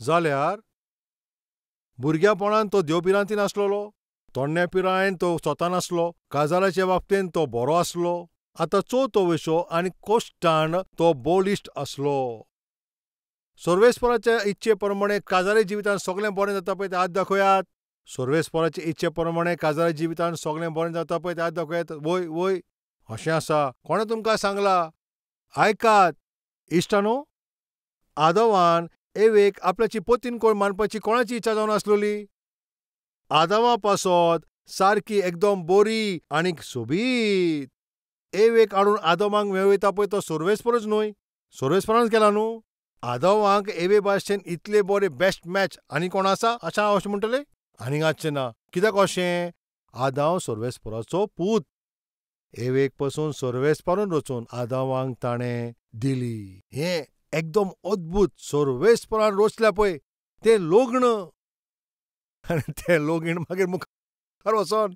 जाल्यार भुरग्यापणान तो देवभिरांतीन आसलेलो, तोण्या पिरायेन तो स्वता नासलो, काजाराचे बाबतीन तो बरो आसलो. आतां चवथो विशो आनी कोश्टान तो बळिश्ट आसलो. सर्वेस्पराच्या इच्छे प्रमाणे काजारी जिवितान सगळें बरें जाता पळय ते हात दाखयात. सर्वेस्पराचे इच्छे प्रमाणे काजारी जिवितान सगळें बरें जाता पळय ते हात दाखयात. वय वय अशें आसा. कोणें तुमकां सांगलां? आयकात इश्टानो, आदवान एवेक आपल्याची पोतीन कोण मानपाची कोणाची इच्छा जावन आसलोली? आदावा पासत सारकी एकदम बोरी आनीक सोबीत एवेक हाडून आदमांक मेळयता पळय तो सर्वेस्परच न्हय, सर्वेस्परानच केला न्हू. आदवांक एवे भाशेन इतले बरे बेस्ट मॅच आनी कोण आसा अशें हांव अशें म्हणटलें? आनीक आसचें ना. कित्याक अशें? आदांव सर्वेस्पराचो पूत. एवेक पसून सर्वेस्परान रचून आदावांक ताणें दिली. हें एकदम अद्भुत. सर्वेस्परान रचल्या पळय तें लग्न, आनी तें लगीन मागीर मुखार वचोन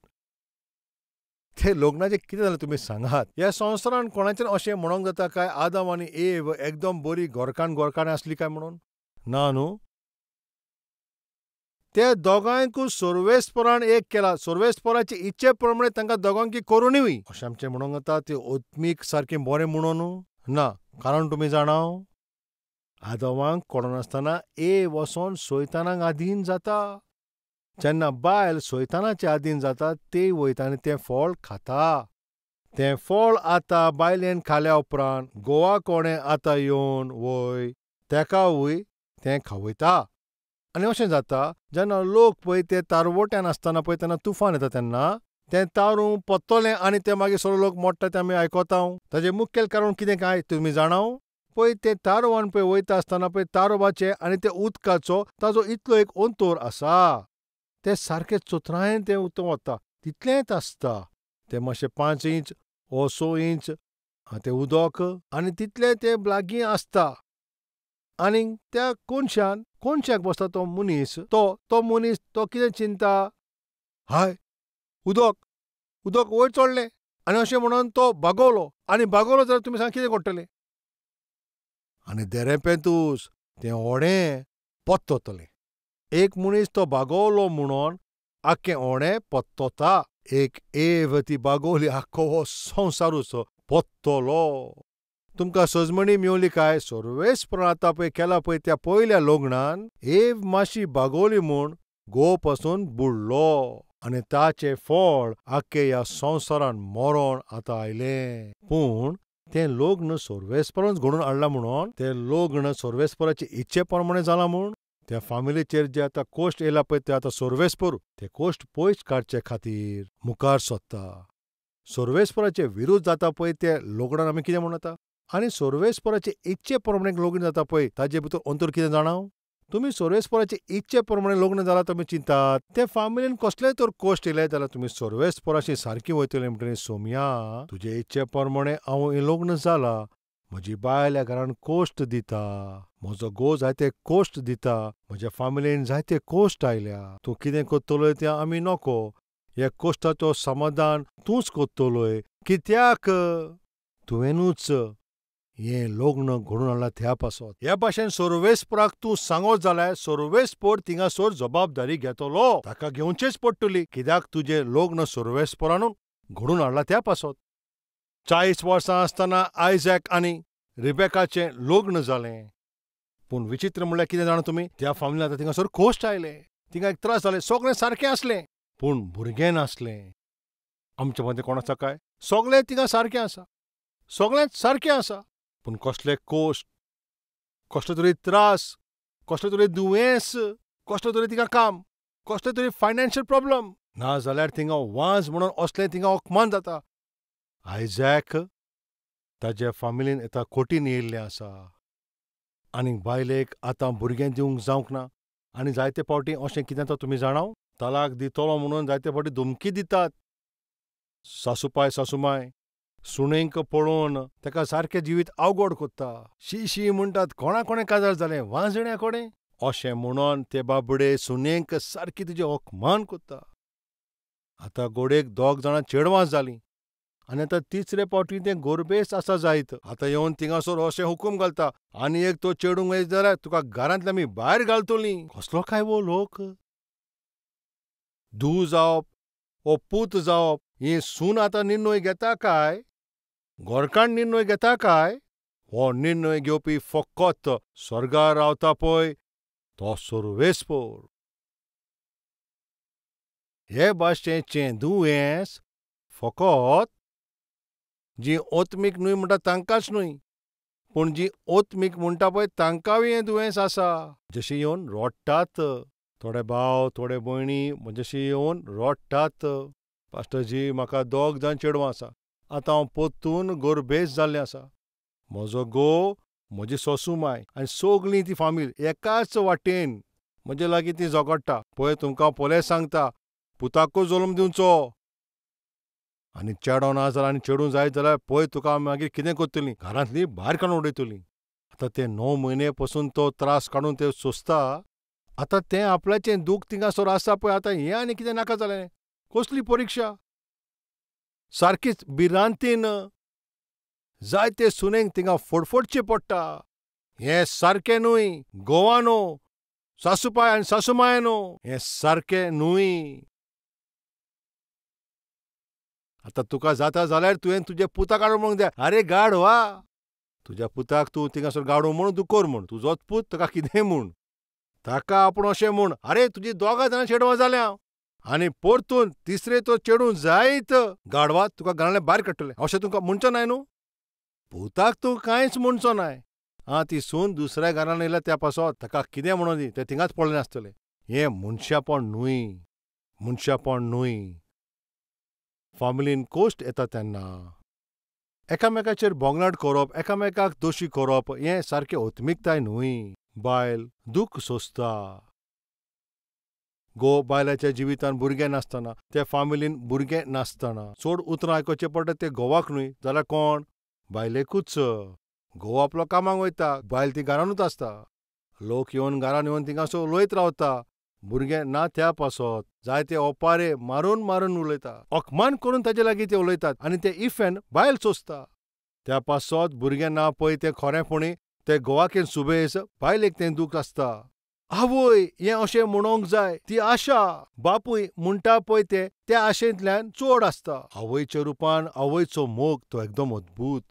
तें लग्नाचें कितें जालें तुमी सांगात. ह्या संवसारान कोणाच्यान अशें म्हणोंक जाता काय आदम आनी एव एकदम बरी घरकान्न घरकान्न आसली काय म्हणून? ना न्हू. ते दोगांयकूय सर्वेस्परान एक केला. सर्वेस्पराचे इच्छे प्रमाणे तांकां दोगांकी करुनूय अशें आमचें म्हणोंक जाता. तें आत्मीक सारकें बरें म्हणून ना. कारण तुमी जाणाव, आदवांक कळनासतना एव वचोन सैतानाक आधीन जाता. जेन्ना बायल सैतानाचे आधीन जाता ते वयता आनी तें फळ खाता. तें फळ आतां बायलेन खाल्या उपरांत गोवा कोणें आतां येवन वय तेकावूय तें खावयता. आनी अशें जाता जेन्ना लोक पळय ते तारवट्यान आसतना पळय तेन्ना तुफान येता तेन्ना तें तारूं पत्तलें आनी तें मागीर सगळे लोक मोडटा तें आमी आयकता. ताजें मुखेल कारण कितें काय तुमी जाणाव? पळय तें तारवान पळय वयता आसतना पळय तारवाचें आनी त्या उदकाचो ताजो इतलो एक अंतर आसा. तें सारकें चतुरायेन तें उदक वता तितलेंच आसता. तें मातशें 5 इंच वो 6 इंच तें उदक आनी तितलें तें लागीं आसता. आनी त्या कोनशान कोनशाक बसता तो मनीस, तो मनीस तो कितें चिंता, हाय उदक उदक वयर चडलें आनी अशें म्हणून तो बागवलो. आनी बागवलो जाल्यार तुमी सांग कितें घडटलें? आनी देरेपेंतूस तें होडें पत्ततलें. एक मनीस तो बागवलो म्हणून आख्खें होडें पत्तता. एक एव ती बागवली आख्खो हो संवसारूच पत्तलो. तुमकां सजमणी मेवली काय? सर्वेस्परान आतां पळय केला पळय त्या पयल्या लग्नान एव मातशी बागवली म्हूण घोव पसून बुडलो आनी ताचें फळ आख्खे ह्या संवसारान मरण आतां आयलें. पूण तें लग्न सोर्वेस्परानूच घडोवन हाडलां म्हणून, तें लग्न सोर्वेस्पराचे इच्छे प्रमाणें जालां म्हूण, त्या फामिलीचेर जे आतां कोश्ट येयला पळय ते आतां सोर्वेस्पर ते कोश्ट पयस काडचे खातीर मुखार सोदता. सोर्वेस्पराचे विरुद्ध जाता पळय ते लग्नान आमी कितें म्हणून जाता? आनी सोर्वेस्पराचे इच्छे प्रमाणें लग्न जाता पळय ताजे भितर अंतर कितें जाणा? तुमी सोर्वेस्पराचे इच्छे प्रमाणें लग्न जालां तुमी चिंतात, ते फामिलीन कसलेय तर कोश्ट येयले जाल्यार तुमी सोर्वेस्पराशी सारकी वयतली. म्हणटली सोमया तुजे इच्छे प्रमाणें हांव हें लग्न जाला, म्हजी बायल ह्या घरान कोश्ट दिता, म्हजो घोव जायते कोश्ट दिता, म्हज्या फामिलीन जायते कोश्ट आयल्या, तूं कितें करतलोय तें आमी नको, ह्या कोश्टाचो समाधान तूंच करतलोय, कित्याक तुवेंनूच हें लग्न घडोवन हाडलां त्या पासत. ह्या भाशेन सोर्वेस्पराक तूं सांगत जाल्यार सोर्वेस्पर थिंगासर जबाबदारी घेतलो, ताका घेवचेच पडटली, कित्याक तुजें लग्न सोर्वेस्परानूच घडोवन हाडलां त्या पासत. 40 वर्सां आसतना आयझॅक आनी रिबेकाचें लग्न जालें. पूण विचित्र म्हणल्यार कितें जाणा तुमी, त्या फामिलीन आतां थिंगासर कोश्ट आयले, थिंगा एक त्रास जाले, सगळें सारकें आसलें पूण भुरगें नासलें. आमचे मदें कोण आसा काय? सगळें थिंगा सारकें आसा, सगळेंच सारकें आसा, पूण कसले कोश्ट, कसलो तरी त्रास, कसलो तरी दुयेंस, कसलो तरी थिंगा काम, कसलो तरी फायनान्शियल प्रॉब्लम, ना जाल्यार थिंगा वाज म्हणून असलें थिंगा अपमान जाता. आयझॅक ताज्या फामिलीन आतां कोटीन येयल्लें आसा आनी बायलेक आतां भुरगें दिवंक जावंक ना. आनी जायते फावटी अशें कितें जाता तुमी जाणाव, तलाक दितलो म्हणून जायते फावटी धमकी दितात. सासूपाय सासूमाय सुणेंक पळोवन ताका सारकें जिवीत अवघड कोत्ता, शी शी म्हणटात, कोणा कोणें काजार जालें वाजण्या कोणें अशें म्हणून ते बाबडे सुनेंक सारकी तुजें अपमान कोत्ता. आतां गोडेक दोग जाणां चेडवां जालीं आनी आतां तिसरे फावटी तें गोरबेस आसा जायत. आतां येवन थिंगासर अशें हुकूम घालता, आनी एक तो चेडूंक वयत जाल्यार तुका घरांतल्यान आमी भायर घालतलीं. कसलो काय वो लोक? धूव जावप वो पूत जावप ही सून आतां निर्णय घेता काय, घरकान्न निर्णय घेता काय? हो निर्णय घेवपी फकत स्वर्गार रावता पळय तो सोर्वेस्पर. हे भाशेचें दुयेंस फकत जी ओत्मीक न्हय म्हणटा तांकांच न्हय, पूण जी ओत्मीक म्हणटा पळय तांकांय हें दुयेंस आसा. जशें येवन रडटात थोडे भाव थोडे भयणी म्हजेशी येवन रडटात, पास्टरजी म्हाका दोग जाण चेडवां आसा, आतां हांव परतून गोरबेस जाल्लें आसा, म्हजो घोव, म्हजी सोसूमाय आनी सगळीं ती फामील एकाच वाटेन म्हजे लागीं ती झगडटा. पळय तुमकां पयलें सांगता, पुताकूच जल्म दिवचो आनी चेडो ना जाल्यार आनी चेडूं जायत जाल्यार पळय तुका मागीर कितें करतलीं, घरांतलीं भायर काडून उडयतलीं. आतां ते 9 म्हयने पसून तो त्रास काडून ते सोंसता. आतां तें आपल्याचें दूख थिंगासर आसा पळय, आतां हें आनी कितें नाका जालें, कसली परिक्षा, सारकीच भिरांतीन जायते सुनेंक थिंगा फडफडचें पडटा. हें सारकें न्हय घोवानो, सासूपाय आनी सासूमायनो, हें सारकें न्हय. आतां तुका जाता जाल्यार तुवें तुज्या पुताक हाडून म्हणूंक जाय, आरे गाडवा, तुज्या पुताक तूं थिंगासर गाडो म्हूण तूं कर म्हूण, तुजोच पूत ताका कितेंय म्हूण, ताका आपूण अशें म्हूण, आरे तुजी दोगां जाणां चेडवां जाल्या आनी परतून तिसरे तो चेडूं जायत गाडवा तुका घरांतल्यान भायर काडटलें, अशें तुका म्हणचो नाय न्हू? पुताक तूं कांयच म्हणचो नाय. आं ती सून दुसऱ्या घरान येयल्या त्या पासत ताका कितें म्हणून दी, तें थिंगाच पडलें आसतलें. हें मनशापण न्हय, मनशापण न्हय. फामिलीन कोश्ट येता तेन्ना एकामेकाचेर बोंगलाट करप, एकामेकाक दोशी करप हें सारकें ओत्मिकताय न्हय. बायल दूख सोंसता, घोव बायलाच्या जिवितान भुरगें नासतना, त्या फामिलीन भुरगें नासतना चड उतरां आयकुचें पडटा तें घोवाक न्हय जाल्यार कोण, बायलेकूच. घोव आपलो कामाक वयता, बायल ती घरानूच आसता, लोक येवन घरान येवन थिंगासर उलयत रावता, भुरगें ना त्या पासत जायते ओपारे मारून मारून उलयता, अपमान करून ताजे लागीं ते उलयतात आनी ते इफेन बायल सोंसता. त्या पासत भुरगें ना पळय तें खरेंपणी ते घोवाक सुबेज, बायलेक तें दूख आसता. आवय हें अशें म्हणोंक जाय ती आशा, बापूय म्हणटा पळय तें त्या आशेंतल्यान चड आसता. आवयच्या रुपान आवयचो मोग तो एकदम अद्भूत.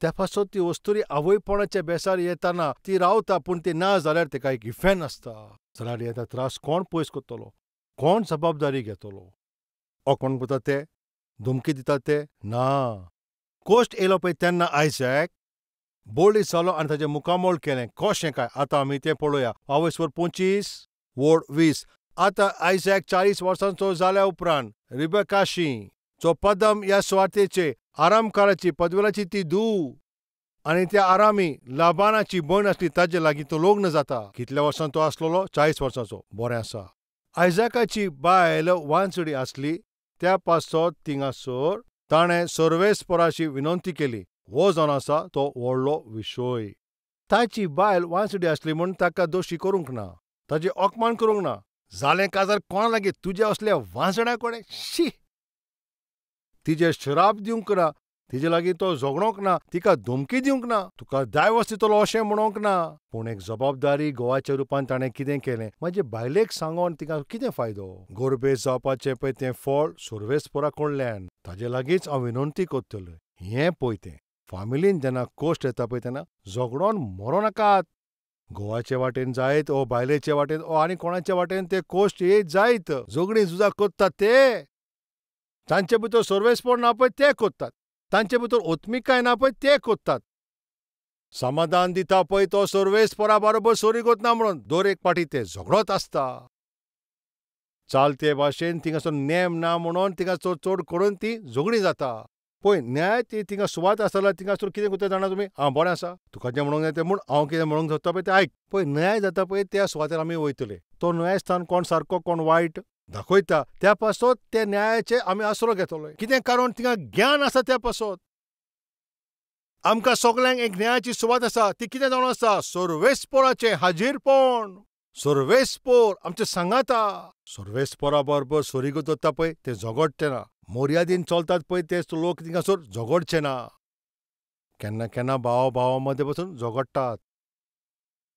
त्या पासत ती वस्तुरी आवयपणाच्या बेसार येताना ती रावता, पूण ती ना जाल्यार ताका एक इफेन आसता. जाल्यार येता त्रास कोण पयस करतलो, कोण जबाबदारी घेतलो? कोण करता ते धमकी दितात ते ना, कोश्ट येयलो पळय तेन्ना आयजॅक बोळी जालो आनी ताचें मुखामोळ केलें. कशें काय? आतां आमी तें पळोवया. आवयसवर 25:20. आतां आयजॅक 40 वर्सांचो जाल्या उपरांत रिबेकाशी जो पदम ह्या सुवातेचे आरामकाराची पदवेलाची ती धूव आनी त्या आरामी लाबानाची भयण आसली ताजे लागीं तो लग्न जाता. कितल्या वर्सां तो आसलेलो? 40 वर्सांचो. बरें आसा. आयजॅकाची बायल वांचडी आसली त्या पासत थिंगासर ताणें सर्वेस्पराची विनंती केली. हो जावन आसा तो व्हडलो विशय. ताची बायल वांचडी आसली म्हूण ताका दोशी करूंक ना, ताचें अपमान करूंक ना. जालें काजार कोणा लागीं? तुज्या असल्या वांचड्या कडेन? शी! तिजेर श्राप दिवंक ना, तिजे लागीं तो झगडोंक ना, तिका धमकी दिवंक ना, तुका दायवस दितलो अशें म्हणोंक ना. पूण एक जबाबदारी घोवाच्या रुपान ताणें कितें केलें? म्हाजे बायलेक सांगोन तिका कितें फायदो? गोरबेज जावपाचें पळय तें फळ सर्वेस्परा कडल्यान. ताजे लागींच हांव विनंती करतलें. हें पळय तें फामिलीन जेन्ना कोश्ट येता पळय तेन्ना झगडोन मरों नाकात. घोवाचे वाटेन जायत ओ बायलेचे वाटेन ओ आनी कोणाचे वाटेन ते कोश्ट येत जायत. झगडीं झुजां करतात ते. तांचे भितर सर्वेस्पर ना पळय ते करतात. तांचे भितर ओत्मिकाय ना पळय ते करतात. समाधान दिता पळय तो सर्वेस्परा बरोबर सोरी ना म्हणून दर एक पाटी ते झगडत आसता. चालते भाशेन थिंगासर नेम ना म्हणून थिंगासर चड करून ती झगडीं जाता. पळय न्याय ती थिंगा सुवात आसता जाल्यार थिंगासर कितें करता जाणा तुमी? आं बरें आसा, तुका जें म्हणूंक जाय तें म्हूण, हांव कितें म्हणूंक सोदता पळय तें आयक. पळय न्याय जाता पळय त्या सुवातेर आमी वयतले. तो न्यायस्थान कोण सारको कोण वायट दाखयता त्या पासत त्या न्यायाचे आमी आसरो घेतलो. कितें कारण? थिंगा ज्ञान आसा त्या पासत. आमकां सगल्यांक एक न्यायाची सुवात आसा. ती कितें जावन आसा? सर्वेस्पराचें हाजीरपण. सर्वेस्पोर आमचें सांगाता. सर्वेस्पोरा बरोबर सोरीगो दवरता पळय ते झगडचे ना. मर्यादीन चलतात पळय ते लोक थिंगासर झगडचे ना. केन्ना केन्ना भावा भावा मदें पसून झगडटात.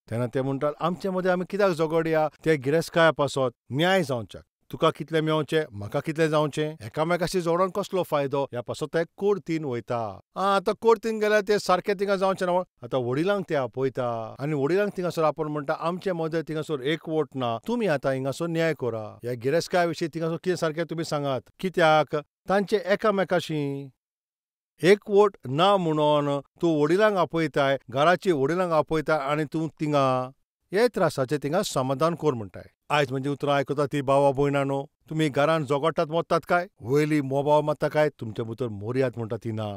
तेन्ना ते म्हणटात आमचे मदें आमी कित्याक झगडया? ते गिरेस्तकाया पासत न्याय जावच्याक. तुका कितलें मेवचें, म्हाका कितलें जावचें, एकामेकाशी झगडोन कसलो फायदो? ह्या पासत ते कोर्तीन वयता. आं आतां कोर्तीन गेल्यार ते सारकें थिंगा जावचें ना. आतां वडिलांक ते आपयता आनी वडिलांक थिंगासर आपोवन म्हणटा आमचे मदें थिंगासर एकवट ना, तुमी आतां हिंगासर न्याय करा. ह्या गिरेस्तकाया विशीं थिंगासर कितें सारकें तुमी सांगात. कित्याक तांचे एकामेकाशी एकवट ना म्हणून तूं वडिलांक आपयताय, घराची वडिलांक आपयताय आनी तूं थिंगा हे त्रासाचें थिंगा समाधान कर म्हणटाय. आयज म्हणजे उतरां आयकता ती भावा भयणानो, तुमी घरान झगडटात मोत्तात काय? वयली मोबाव मारता काय? तुमचे भितर मर्याद म्हणटा ती ना,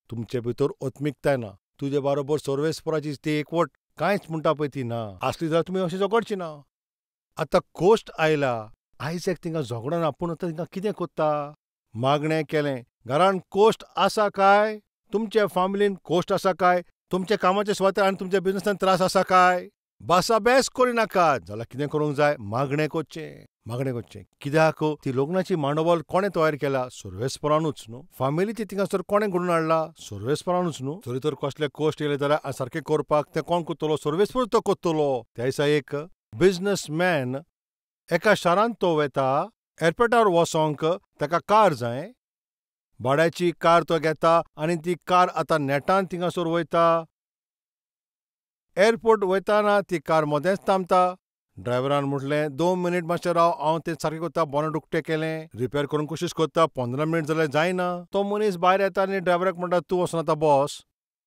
तुमचे भितर आत्मिकताय ना, तुजे बरोबर सर्वेस्पराची ती एकवट कांयच म्हणटा पळय ती ना. आसली जाल्यार तुमी अशी झगडची ना. आतां कोश्ट आयला, आयज एक थिंगा झगडना, पूण आतां थिंगा कितें करता? मागणें केलें. घरान कोश्ट आसा काय? तुमच्या फामिलीन कोश्ट आसा काय? तुमच्या कामाच्या सुवातेर आनी तुमच्या बिजनसान त्रास आसा काय? भासाभेस करिनाकात. जाल्यार कितें करूंक जाय? मागणें करचें. मागणें करचें. कित्याक ती लग्नाची मांडवल कोणें तयार केला? सर्वेस्परानूच न्हू. फामिलीची थिंगासर कोणें घडोवन हाडला? सर्वेस्परानूच न्हू. जरी तर कसले कोश्ट येयले जाल्यार सारकें करपाक तें कोण करतलो? सर्वेस्पर तो करतलो. त्या दिसा एक बिजनसमॅन एका शारांत तो वेता, एअरपोर्टार वचोंक ताका कार जाय. भाड्याची कार तो घेता आनी ती कार आतां नेटान थिंगासर वयता. एअरपोर्ट वयताना ती कार मदेंच थांबता. ड्रायव्हरान म्हटलें 2 मिनीट मातशें राव, हांव तें सारकें करता. बोनेट उक्तें केलें, रिपेर करूंक कोशिश करता. 15 मिनीट जाल्यार जायना. तो मनीस भायर येता आनी ड्रायव्हराक म्हणटा तूं वचून आतां बस.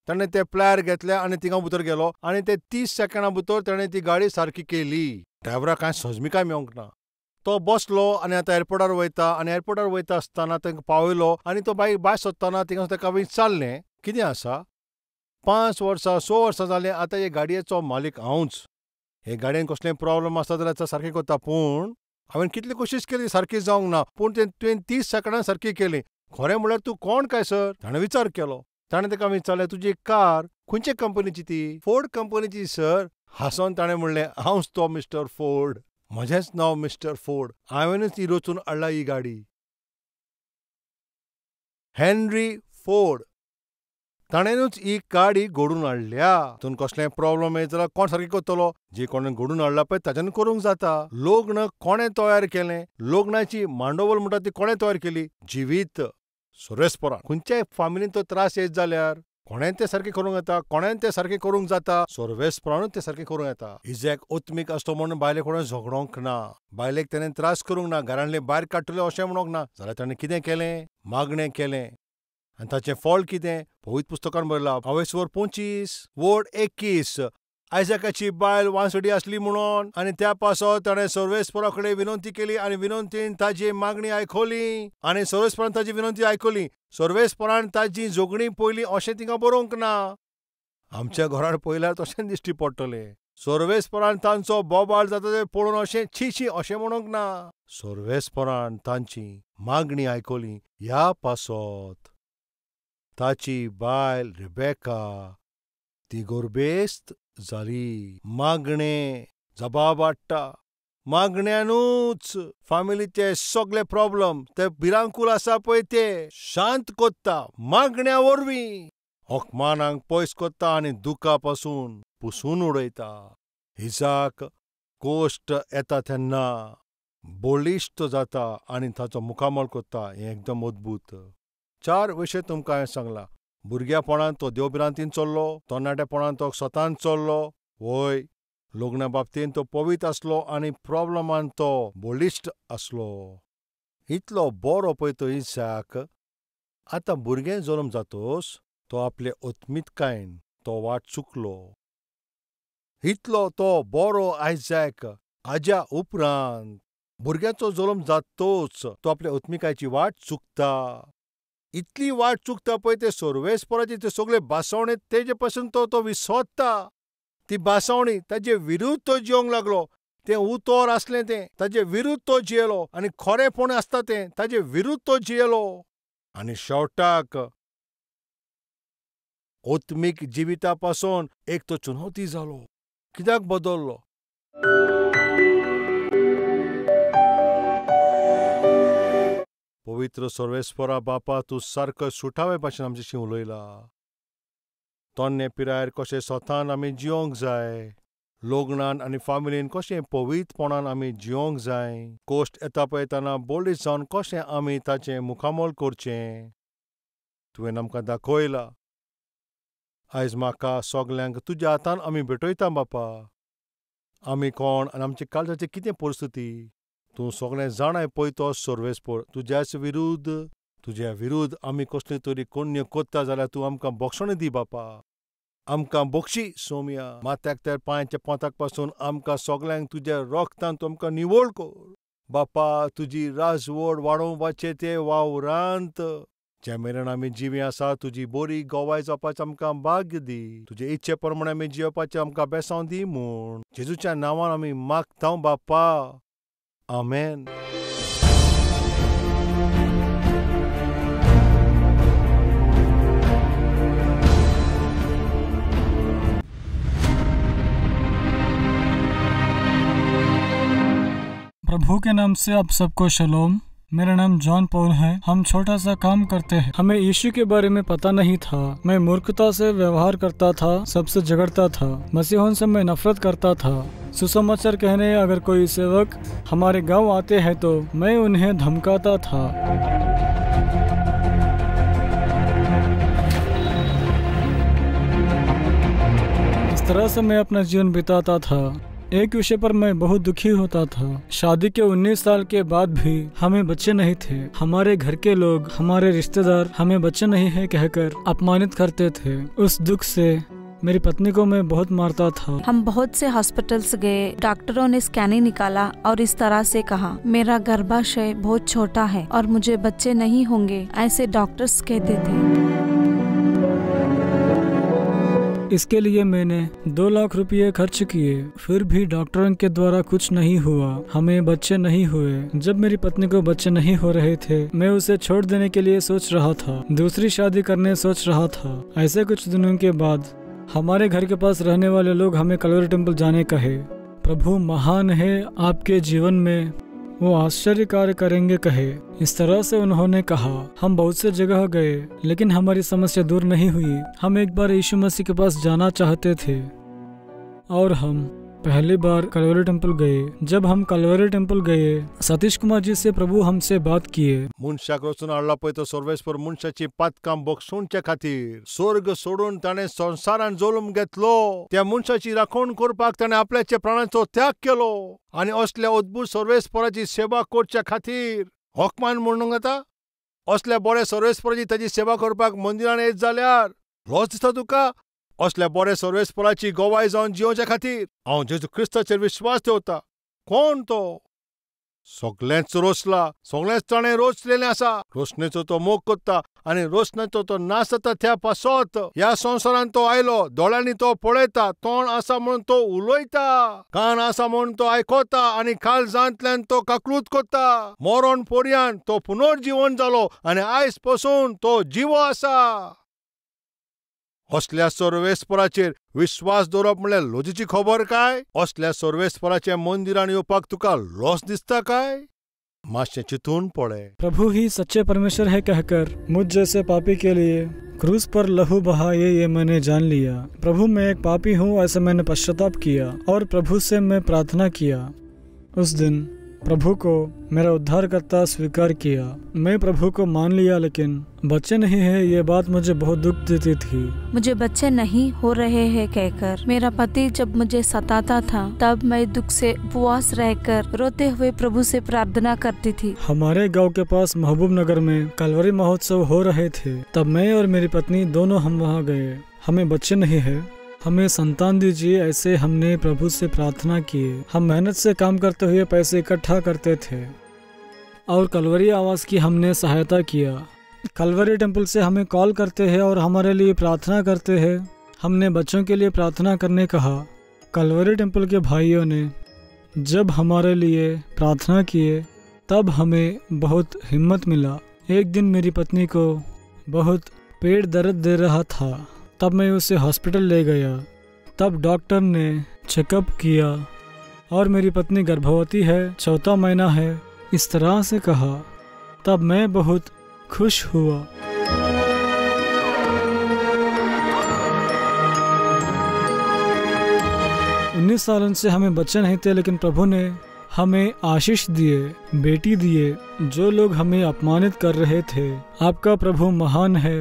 ताणें ते प्लायर घेतले आनी थिंगा भितर गेलो आनी ते 30 सेकंडां भितर ताणें ती गाडी सारकी केली. ड्रायव्हराक कांय सजमिकाय मेवंक ना. तो बसलो आनी आतां एअरपोर्टार वयता आनी एअरपोर्टार वयता आसतना तांकां पावयलो आनी तो बाय भायर सोदतना थिंगा ताका विचारलें कितें आसा? 5 वर्सां 6 वर्सां जालीं आतां हे गाडयेचो मालीक हांवूच. हे गाडयेन कसलें प्रॉब्लम आसता जाल्यार सारकें करता, पूण हांवें कितली कोशिश केली सारकी जावंक ना, पूण तें तुवें 30 सेकंडां सारकी केली. खरें म्हणल्यार तूं कोण काय सर? ताणें विचार केलो. ताणें ताका विचारलें तुजी कार खंयचे कंपनीची ती? फोर्ड कंपनीची सर. हांसोन ताणें म्हणलें हांवच तो मिस्टर फोर्ड, म्हजेंच नांव मिस्टर फोर्ड, हांवेंच ही रचून हाडला ही गाडी. हेनरी फोर्ड ताणेंच ही गाडी घडोवन हाडल्या. तातूंत कसलें प्रॉब्लम येयत जाल्यार कोण सारकें करतलो? जे कोणें घडोवन हाडला पळय ताच्यान करूंक जाता. लग्न कोणें तयार केलें? लग्नाची मांडवल म्हणटा ती कोणें तयार केली? जिवीत सर्वेस्परान. खंयच्याय फामिलीन तो त्रास येयत जाल्यार कोणें तें सारकें करूंक येता, कोणें तें सारकें करूंक जाता, सर्वेस्परानूच तें सारकें करूंक येता. इजॅक ओत्मीक आसलो म्हणून बायलेक कोणें झगडोंक ना, बायलेक ताणें त्रास करूंक ना, घरांतले भायर काडटले अशें म्हणूंक ना. जाल्यार ताणें कितें केलें? मागणें केलें. आनी ताचें फळ कितें? पवित्र पुस्तकान बरयलां, हांवें 25:21, आयजकाची बायल वांसडी आसली म्हणून, आनी त्या पासत ताणें सर्वेस्परा कडेन विनंती केली आनी विनंतीन ताजी मागणी आयकली आनी सर्वेस्परान ताजी विनंती आयकली. सर्वेस्परान ताजी झगडीं पयलीं अशें तिका बरोवंक ना. आमच्या घरान पळयल्यार तशें दिश्टी पडटलें. सर्वेस्परान तांचो बोबाळ जाता तें पळोवन अशें छी छी अशें म्हणूंक ना. सर्वेस्परान तांची मागणी आयकली. ह्या पासत ताची बायल रिबेका ती गोरबेस्त जाली. मागणें जबाब हाडटा. मागण्यानूच फामिलीचे सगळे प्रॉब्लम ते भिरांकूल आसा पळय ते शांत कोत्ता मागण्या वरवीं. हकमानांक पयस कोत्ता आनी दुखा पासून पुसून उडयता. इजाक कोश्ट येता तेन्ना बळिश्ट जाता आनी ताचो मुखामळ कोत्ता. हें एकदम अद्भूत. 4 विशय तुमकां हांवें सांगलां. भुरग्यापणांत तो देवभिरांतीन चल्लो, तरणाटेपणांत तो स्वतान चल्लो, वय लग्ना बाबतीन तो पवित्र आसलो आनी प्रॉब्लमान तो बळिश्ट आसलो. इतलो बरो पळय तो इजाक. आतां भुरगें जल्म जातोच तो आपले आत्मिकतायेन तो वाट चुकलो. इतलो तो बरो आयजॅक आज्या उपरांत भुरग्याचो जल्म जातोच तो आपल्या आत्मिकायेची वाट चुकता. इतली वाट चुकता पळय ते सर्वेस्पराची ते सगळे भासावणे तेजे पासून तो तो विसरता. ती भासावणी ताजे विरुद्ध तो जिवंक लागलो. तें उतर आसलें तें ताजे विरुद्ध तो जियेलो आनी खरेंपण आसता तें ताजे विरुद्ध तो जियेलो. आनी शेवटाक आत्मीक जिविता पासून एक तो चुनवती जालो. कित्याक बदल्लो? पवित्र सर्वेस्परा बापा, तूं सारको सुटावे भाशेन आमच्याशी उलयला. तरणे पिरायेर कशें स्वतान आमी जिवंक जाय, लग्नान आनी फामिलीन कशें पवित्रपणान आमी जिवंक जाय, कोश्ट येता पळयतना बळिश्ट जावन कशें आमी ताचें मुखामळ करचें तुवें आमकां दाखयलां. आयज म्हाका सगल्यांक तुज्या हातान आमी भेटयता बापा. आमी कोण आनी आमच्या काळजाची कितें परिस्थिती तूं सगळें जाणाय पळय तो सर्वेस्पर. तुज्याच विरुद्ध तुज्या विरुद्ध आमी कसली तरी कोण्य कोत्ता जाल्यार तूं आमकां बक्षण दी बापा. आमकां बक्षी सोमया. माथ्याक तर पांयच्या पोंताक पासून आमकां सगल्यांक तुज्या रोगतान तूं आमकां निवळ कर बापा. तुजी राजवड वाडोवपाचें ते वावरांत जे मेरेन आमी जिवीं आसा तुजी बरी गवाय जावपाचें आमकां भाग्य दी. तुजे इच्छे प्रमाणे आमी जियोवपाचें आमकां बेसांव दी म्हूण जेजूच्या नांवान आमी मागता बापा. आमेन. प्रभु के नाम से आप सबको शलोम। मेरा नाम जॉन पॉल है। हम छोटा सा काम करते हैं। हमें यीशु के बारे में पता नहीं था। मैं मूर्खता से व्यवहार करता था, सबसे झगड़ता था, मसीहों से मैं नफरत करता था। सुसमाचार कहने अगर कोई सेवक हमारे गांव आते हैं तो मैं उन्हें धमकाता था। इस तरह से मैं अपना जीवन बिताता था। एक विषय पर मैं बहुत दुखी होता था। शादी के 19 साल के बाद भी हमें बच्चे नहीं थे। हमारे घर के लोग, हमारे रिश्तेदार हमें बच्चे नहीं है कहकर अपमानित करते थे। उस दुख से मेरी पत्नी को मैं बहुत मारता था। हम बहुत से हॉस्पिटल्स गए। डॉक्टरों ने स्कैनिंग निकाला और इस तरह से कहा, मेरा गर्भाशय बहुत छोटा है और मुझे बच्चे नहीं होंगे, ऐसे डॉक्टर्स कहते थे। इसके लिए मैंने 2 लाख रुपये खर्च किए, फिर भी डॉक्टरों के द्वारा कुछ नहीं हुआ। हमें बच्चे नहीं हुए। जब मेरी पत्नी को बच्चे नहीं हो रहे थे, मैं उसे छोड़ देने के लिए सोच रहा था, दूसरी शादी करने सोच रहा था। ऐसे कुछ दिनों के बाद हमारे घर के पास रहने वाले लोग हमें कलवरी टेम्पल जाने कहे। प्रभु महान है, आपके जीवन में वो आश्चर्य कार्य करेंगे कहे। इस तरह से उन्होंने कहा। हम बहुत से जगह गए, लेकिन हमारी समस्या दूर नहीं हुई। हम एक बार यीशु मसीह के पास जाना चाहते थे और हम पहली बार कलवरी टेम्पल गए। जब हम कलवरी टेम्पल गए, सतीश कुमार जी से प्रभु हमसे बात किए। मनशाक रचून हाडला पळय तो सर्वेस्पर मनशाची पातकां बक्षोवचे खातीर स्वर्ग सोडून ताणें संवसारान जल्म घेतलो. त्या मनशाची राखण करपाक ताणें आपल्याच्या प्राणाचो त्याग केलो आनी असल्या अद्भुत सर्वेस्पराची सेवा करच्या खातीर हकमान म्हणूंक जाता. असल्या बऱ्या सर्वेस्पराची ताजी सेवा करपाक मंदिरान येत जाल्यार लॉस दिसता तुका? असल्या बऱ्या सर्वेस्पराची गवाय जावन जियोवच्या खातीर हांव जेजू क्रिस्ताचेर विश्वास दवरता. कोण तो? सगळेंच रोसला, सगळेंच ताणें रोसलेलें आसा. रोसणेचो तो मोग करता आनी रोसण्याचो तो नाश जाता त्या पासत ह्या संवसारांत तो आयलो. दोळ्यांनी तो पळयता, तोंड आसा म्हणून तो उलयता, कान आसा म्हणून तो आयकता आनी काळजांतल्यान तो काकलूत करता. मरण पर्यंत तो पुनर्जीवन जालो आनी आयज पसून तो जिवो आसा. असल्या सर्वेस्पराचेर विश्वास दवरप म्हणल्यार लजेची खबर काय? असल्या सर्वेस्पराच्या मंदिरान येवपाक तुका लॉस दिसता काय? मातशें चिंतून पळय. प्रभु ही सच्चे परमेश्वर है कहकर मुझ जैसे पापी के लिए क्रूस पर लहू बहाए ये मैंने जान लिया। प्रभु मैं एक पापी हूँ ऐसे मैंने पश्चाताप किया और प्रभु से मैं प्रार्थना किया। उस दिन प्रभु को मेरा उद्धारकर्ता स्वीकार किया। मैं प्रभु को मान लिया, लेकिन बच्चे नहीं है ये बात मुझे बहुत दुख देती थी। मुझे बच्चे नहीं हो रहे हैं कहकर मेरा पति जब मुझे सताता था तब मैं दुख से उपवास रहकर रोते हुए प्रभु से प्रार्थना करती थी। हमारे गांव के पास महबूब नगर में कलवरी महोत्सव हो रहे थे, तब मैं और मेरी पत्नी दोनों हम वहाँ गए। हमें बच्चे नहीं है, हमें संतान दीजिए ऐसे हमने प्रभु से प्रार्थना की। हम मेहनत से काम करते हुए पैसे इकट्ठा करते थे और कलवरी आवाज़ की हमने सहायता किया। कलवरी टेम्पल से हमें कॉल करते हैं और हमारे लिए प्रार्थना करते हैं। हमने बच्चों के लिए प्रार्थना करने कहा। कलवरी टेम्पल के भाइयों ने जब हमारे लिए प्रार्थना किए तब हमें बहुत हिम्मत मिला। एक दिन मेरी पत्नी को बहुत पेट दर्द दे रहा था, तब मैं उसे हॉस्पिटल ले गया। तब डॉक्टर ने चेकअप किया और मेरी पत्नी गर्भवती है, चौथा महीना है, इस तरह से कहा। तब मैं बहुत खुश हुआ। 19 सालों से हमें बच्चे नहीं थे, लेकिन प्रभु ने हमें आशीष दिए, बेटी दिए। जो लोग हमें अपमानित कर रहे थे, आपका प्रभु महान है,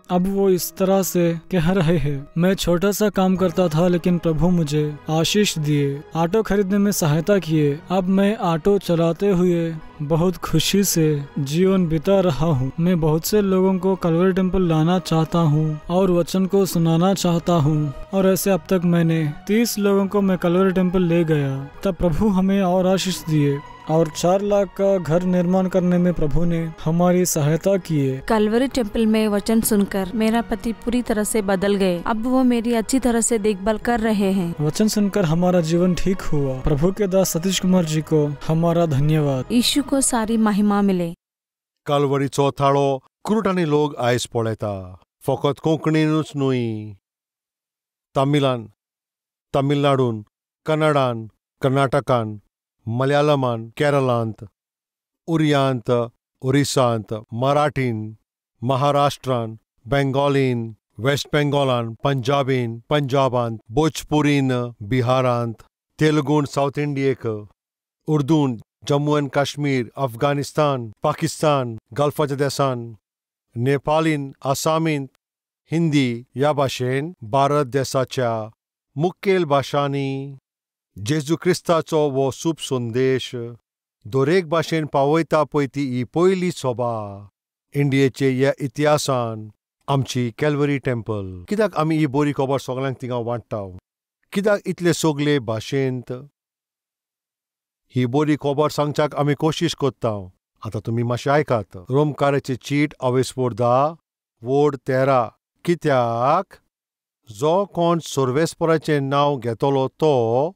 अब वो इस तरह से कह रहे हैं। मैं छोटा सा काम करता था, लेकिन प्रभु मुझे आशीष दिए, ऑटो खरीदने में सहायता किए। अब मैं ऑटो चलाते हुए बहुत खुशी से जीवन बिता रहा हूँ। मैं बहुत से लोगों को कलवरी टेम्पल लाना चाहता हूँ और वचन को सुनाना चाहता हूँ। और ऐसे अब तक मैंने 30 लोगों को मैं कलवरी टेम्पल ले गया। तब प्रभु हमें और आशीष दिए और 4 लाख का घर निर्माण करने में प्रभु ने हमारी सहायता की। कलवरी टेम्पल में वचन सुनकर मेरा पति पूरी तरह से बदल गए। अब वो मेरी अच्छी तरह से देखभाल कर रहे हैं। वचन सुनकर हमारा जीवन ठीक हुआ। प्रभु के दास सतीश कुमार जी को हमारा धन्यवाद। यीशु को सारी महिमा मिले। कलवरीचो थाळो कुरुटांनी लोक आयज पळयता, फकत कोंकणीनूच न्हय, तमिलान, तमिळनाडून, कन्नडान, कर्नाटकान, मलयालमान, केरलांत, उरियांत, ओरिसांत, मराठीन, महाराष्ट्रान, बेंगॉलीन, वेस्ट बेंगॉलान, पंजाबीन, पंजाबांत, भोजपुरीन, बिहारांत, तेलुगून सावथ इंडियेक, उर्दून, जम्मू एंड काश्मीर, अफगाणिस्तान, पाकिस्तान, गल्फाच्या देसान, नेपालीन, आसामीन, हिंदी ह्या भाशेन भारत देसाच्या मुखेल भाशांनी जेजू क्रिस्ताचो हो सूप संदेश दरेक भाशेन पावयता पळय ती ही पयली सभा इंडियेचे ह्या इतिहासान आमची कॅलवरी टेम्पल. कित्याक आमी ही बरी खबर सगळ्यांक थिंगा वांट्टा? कित्याक इतले सगळे भाशेंत ही बरी खबर सांगच्याक आमी कोशिश करता? आतां तुमी मातशें आयकात. रोमकाराची चीट अवेस्पोर 10 वोड 13. कित्याक जो कोण सर्वेस्पराचें नांव घेतलो तो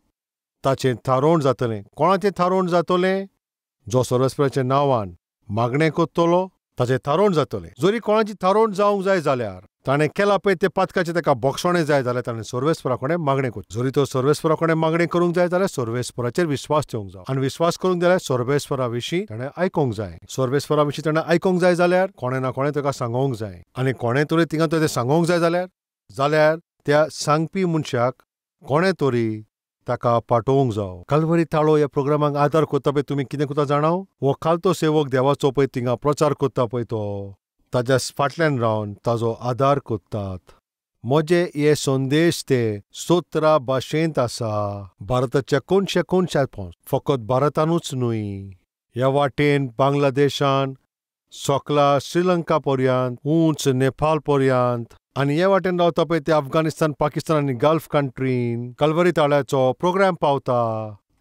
ताचें थारोवण जातलें. कोणाचें थारोवण जातलें? जो सर्वेस्पराच्या नांवान मागणें करतलो ताचें थारोवण जातलें. जरी कोणाची थारोवण जावंक जाय जाल्यार ताणें केलां पळय तें पातकाचें ताका बक्षणें जाय जाल्यार ताणें सर्वेस्परा कडेन मागणें करचें. जरी तो सर्वेस्परा कडेन मागणें करूंक जाय जाल्यार सर्वेस्पराचेर विश्वास ठेवंक जाय आनी विश्वास करूंक जाल्यार सर्वेस्परा विशीं ताणें आयकूंक जाय. सर्वेस्परा विशीं ताणें आयकूंक जाय जाल्यार कोणें ना कोणें ताका सांगोंक जाय आनी कोणें तरी थिंगा तें सांगोंक जाय जाल्यार त्या सांगपी मनशाक कोणें तरी ताका पाठोवंक जावो. कलवरी थाळो ह्या प्रोग्रामाक आदार करता पळय तुमी कितें करता जाणाव? हो खालतो सेवक देवाचो पळय थिंगा प्रचार करता पळय तो ताज्या फाटल्यान रावन ताजो आदार करतात. म्हजे हे संदेश ते 17 भाशेंत आसा. भारताच्या कोनशे कोनशात पावस, फकत भारतानूच न्हय, ह्या वाटेन बांगलादेशान, सोकला श्रीलंका पर्यंत, उंच नेपाळ पर्यंत आनी हे वाटेन रावता पळय ते अफगाणिस्तान, पाकिस्तान आनी गल्फ कंट्रीन कलवरी ताळ्याचो प्रोग्राम पावता.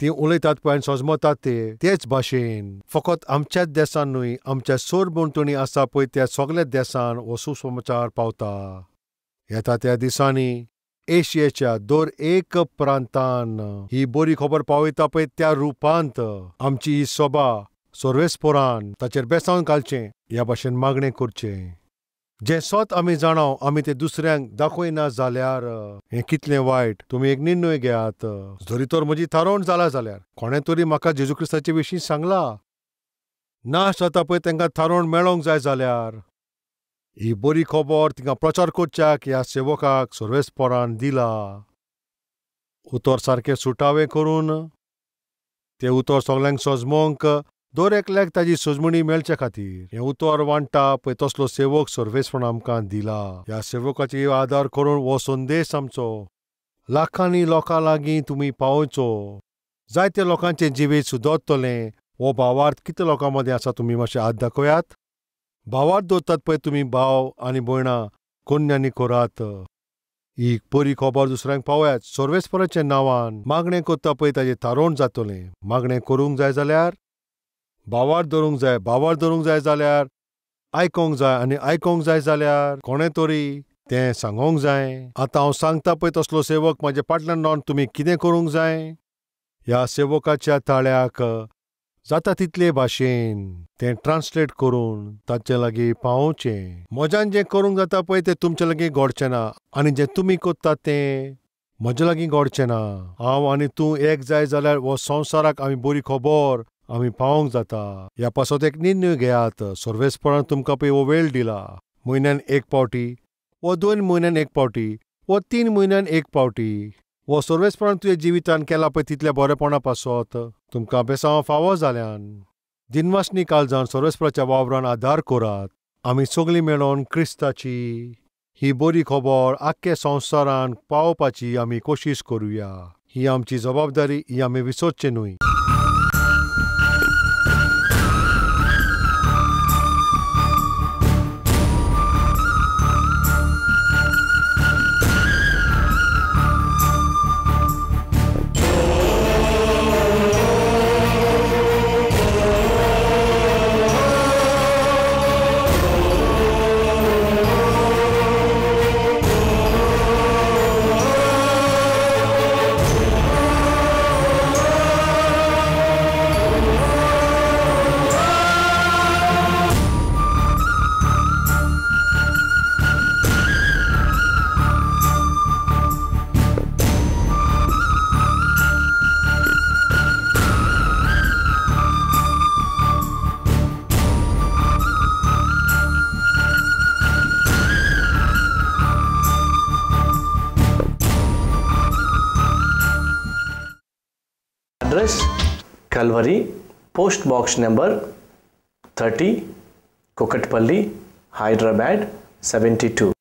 ती उलयतात पळय आनी सजमतात ते तेच भाशेन फकत आमच्याच देसान न्हय, आमच्या सरभोंवतणी आसा पळय त्या सगल्या देसान हो सुसमाचार पावता. येता त्या दिसांनी एशियेच्या दर एक प्रांतान ही बरी खबर पावयता पळय त्या रुपांत आमची ही सभा सर्वेस्पोरान ताचेर बेसावन घालचें ह्या भाशेन मागणें करचें. जें सत आमी जाणाव आमी तें दुसऱ्यांक दाखयना जाल्यार हें कितलें वायट. तुमी एक निर्णय घेयात. जरी तर म्हजी थारोवण जाला जाल्यार कोणें तरी म्हाका जेजू क्रिस्ताचे विशीं सांगला नाश जाता पळय तांकां थारोवण मेळोंक जाय जाल्यार ही बरी खबर तिंगा प्रचार करच्याक ह्या सेवकाक सर्वेस्पोरान दिला. उतर सारकें सुटावें करून तें उतर सगल्यांक सजमोंक दर एकल्याक ताजी सजमणी मेळचे खातीर हें उतर वांट्टा पळय तसलो सेवक सर्वेस्परान आमकां दिला. ह्या सेवकाची आदार करून हो संदेश आमचो लाखांनी लोकां लागीं तुमी पावोवचो. जायते लोकांचें जिवीत सुदरतलें. हो भावार्थ कितले लोकां मदें आसा तुमी मातशें हात दाखयात. भावार्थ दवरतात पळय तुमी भाव आनी भयणां कोन्यांनी करात. ही बरी खबर दुसऱ्यांक पावयात. सर्वेस्पराच्या नांवान मागणें करता पळय ताजें थारोवण जातलें. मागणें करूंक जाय जाल्यार भावार्थ धरूंक जाय. भावार्थ धरूंक जाय जाल्यार आयकोंक जाय आनी आयकोंक जाय जाल्यार कोणें तरी तें सांगोंक जाय. आतां हांव सांगता पळय तसलो सेवक म्हाज्या फाटल्यान रावन तुमी कितें करूंक जाय. ह्या सेवकाच्या ताळ्याक जाता तितले भाशेन तें ट्रान्सलेट करून ताचे लागीं पावोवचें. म्हज्यान जें करूंक जाता पळय तें तुमचे लागीं घडचें ना आनी जें तुमी करतात तें म्हज्या लागीं घडचें ना. हांव आनी तूं एक जाय जाल्यार हो संवसाराक आमी बरी खबर आमी पावोवंक जाता. ह्या पासत एक निर्णय घेयात. सर्वेस्परान तुमकां पळय हो वेळ दिला. म्हयन्यान एक पावटी वा 2 म्हयन्यान एक पावटी वा 3 म्हयन्यान एक पावटी हो सर्वेस्परान तुज्या जिवितान केला पळय तितल्या बरेपणा पासत तुमकां बेसांव फावो जाल्यान दिनवासनी काळजान सर्वेस्पराच्या वावरान आदार करात. आमी सगळीं मेळोन क्रिस्ताची ही बरी खबर आख्खे संवसारान पावोवपाची आमी कोशिश करुया. ही आमची जबाबदारी, ही आमी विसरचें न्हय. Address Calvary, post box number 30, Kukatpally, Hyderabad 72.